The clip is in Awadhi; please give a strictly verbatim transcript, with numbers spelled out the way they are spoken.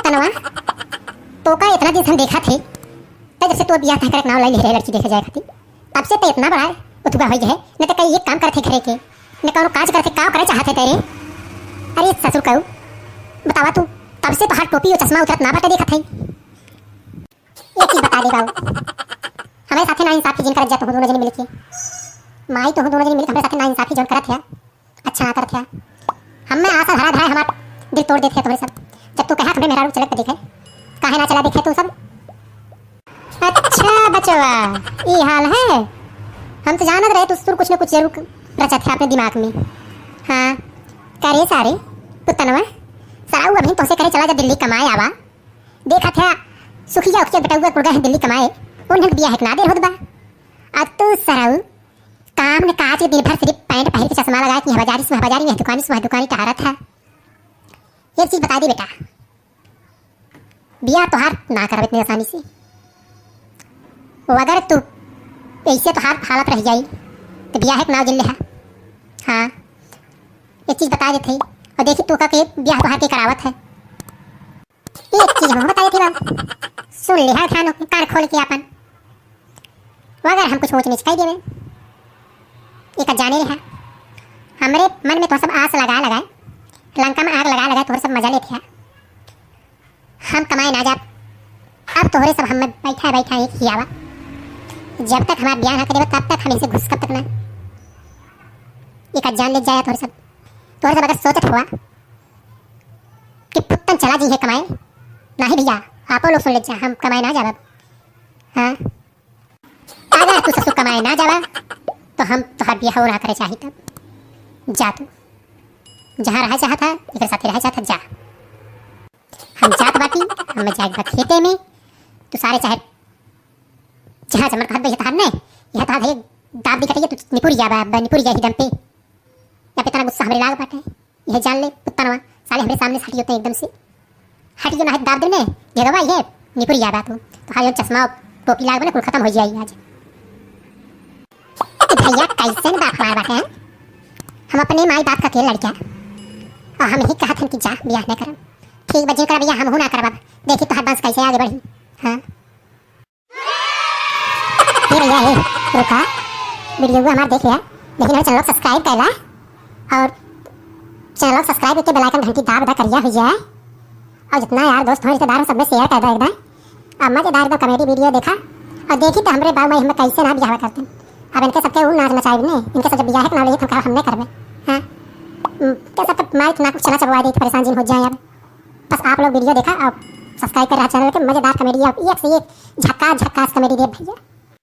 पुतनवा, तोका इतना दिन से हम देखा थे, तब जब से तू बियाह तय करे के नाव लाई ले रहे लड़की देखे जाए खातिर, तब से तो इतना बड़ा उतुगा होइ गए है। न तो कहीं एक काम करते घरे के, न कौनो काज करते, का करे चाहते तेरे? अरे ससुर कहू, बतावा तू, तब से तोहार टोपी और चश्मा उतरत ना बाटे देखत है। एक चीज बता दे बाऊ, हमरे साथे नाइंसाफी जिन करत जा तू दोनों जने मिलके। माई तू दोनों जने मिलके हमरे साथे नाइंसाफी जोन करत है, अच्छा ना करत है। हमें आशा धरा धरा हमार दिल तोड़ देते हैं तोहरे सब। जब तू कहा हमरे मेहरारू चलत देखे, काहे ना चला देखे तू सब? अच्छा बचवा, ई हाल है। हम तो जानत रहे तू सुर कुछ न कुछ जरूर रचत है अपने दिमाग में। हाँ, करे सारे पुतनवा, सराऊ अभी तोसे करे चला जा दिल्ली कमाए आवा। देखा था सुखिया उखिया बेटउआ कुल गए हैं दिल्ली कमाए, उन्हें बियाह के ना देर होत बा। अब तू सराऊ काम न काज के दिन भर सिर्फ पैंट पहिर के चश्मा लगा के यहाँ बाजारी से वहाँ बाजारी, यहाँ दुकानी से वहाँ दुकानी टहरत है। एक चीज बता दे बेटा, बियाह तोहार ना करब इतनी आसानी से। वो अगर तू ऐसे तोहार हालत रह जाई तो बियाह के नाव जिन लेहा। हाँ, एक चीज बता देते ही, और देखी तू का के बियाह तोहार के करावत है। एक चीज हम बता देते बाबू, सुन लेहा ध्यान हो, कान खोल के अपन। वो अगर हम कुछ ऊँच नीच कह देवे, एक जाने रहा, हमरे मन में तो सब आस लगा लगाए, लंका में आग लगा लगाए, तोहरे सब मजा लेते हैं। हम कमाए ना जाब, अब तोहरे सब हमें बैठा बैठा एक ही आवा। जब तक हमार बियाह ना करे तब तक हम इनसे घुसकब तक ना। एक जान ले जाया तोहरे सब, तोहरे सब अगर सोचत हुआ कि पुत्तन चला जी है कमाए, नहीं भैया, आपो लोग सुन ले जा, हम कमाए ना जाब। हाँ, अगर तू ससुर कमाए ना जावा तो हम तोहार बियाह ना करे चाही। तब जा तू, जहाँ रह चाहत है, एक साथे रह चाहत है, जा। हम जात बाटी, हमें जाए बा खेते में। तू सारे चाहे जहाँ जमर कहत बा, ये तहार ने, यह तहार है, दाब दिखत है, तू निपुर जाबा, अब निपुर जा ही दम पे। या पे इतना गुस्सा हमरे लाग बाटे, यह जान ले पुतनवा, साले हमरे सामने से हटियो तो एकदम से, हटियो ना है दाब देने, ये गवा ये निपुर जाबा तू, तोहार जो चश्मा टोपी लाग बने कुल खत्म हो जाई आज। ए भैया, कैसे न बाप हमार बाटे हैं? हम अपने माई बाप का के लड़का, और हम ही कहत हन कि जा बियाह न करम। ठीक बा, जिनकर बियाह हम हूँ ना करब। देखी तोहार बंस कैसे आगे बढ़ी। हाँ। ए भैया, ए, रुका, वीडियो हमार देख लिया, लेकिन हमारे चैनल को सब्सक्राइब कर ला और चैनल को सब्सक्राइब करके बेल आइकन घंटी दाब दा करिया हो जाए। और जितना यार दोस्त हो, रिश्तेदार हो, सब में शेयर कर दो एकदम। अब मजेदार एकदम कॉमेडी वीडियो देखा और देखी तो हमरे बाबू माई हमें कैसे ना बियाह करते। अब इनके सबके ऊ नाच नचाइब ने, इनके सब जब बियाह के नाम लेत हम का हमने करबे। हाँ, हम्म, तो सब तो माई ना कुछ चला चबवा दे, परेशान जिन हो जाए। अब बस आप लोग वीडियो देखा और सब्सक्राइब कर रहा चैनल के, मजेदार कॉमेडी, एक से एक झक्कास झक्कास कॉमेडी दे भैया।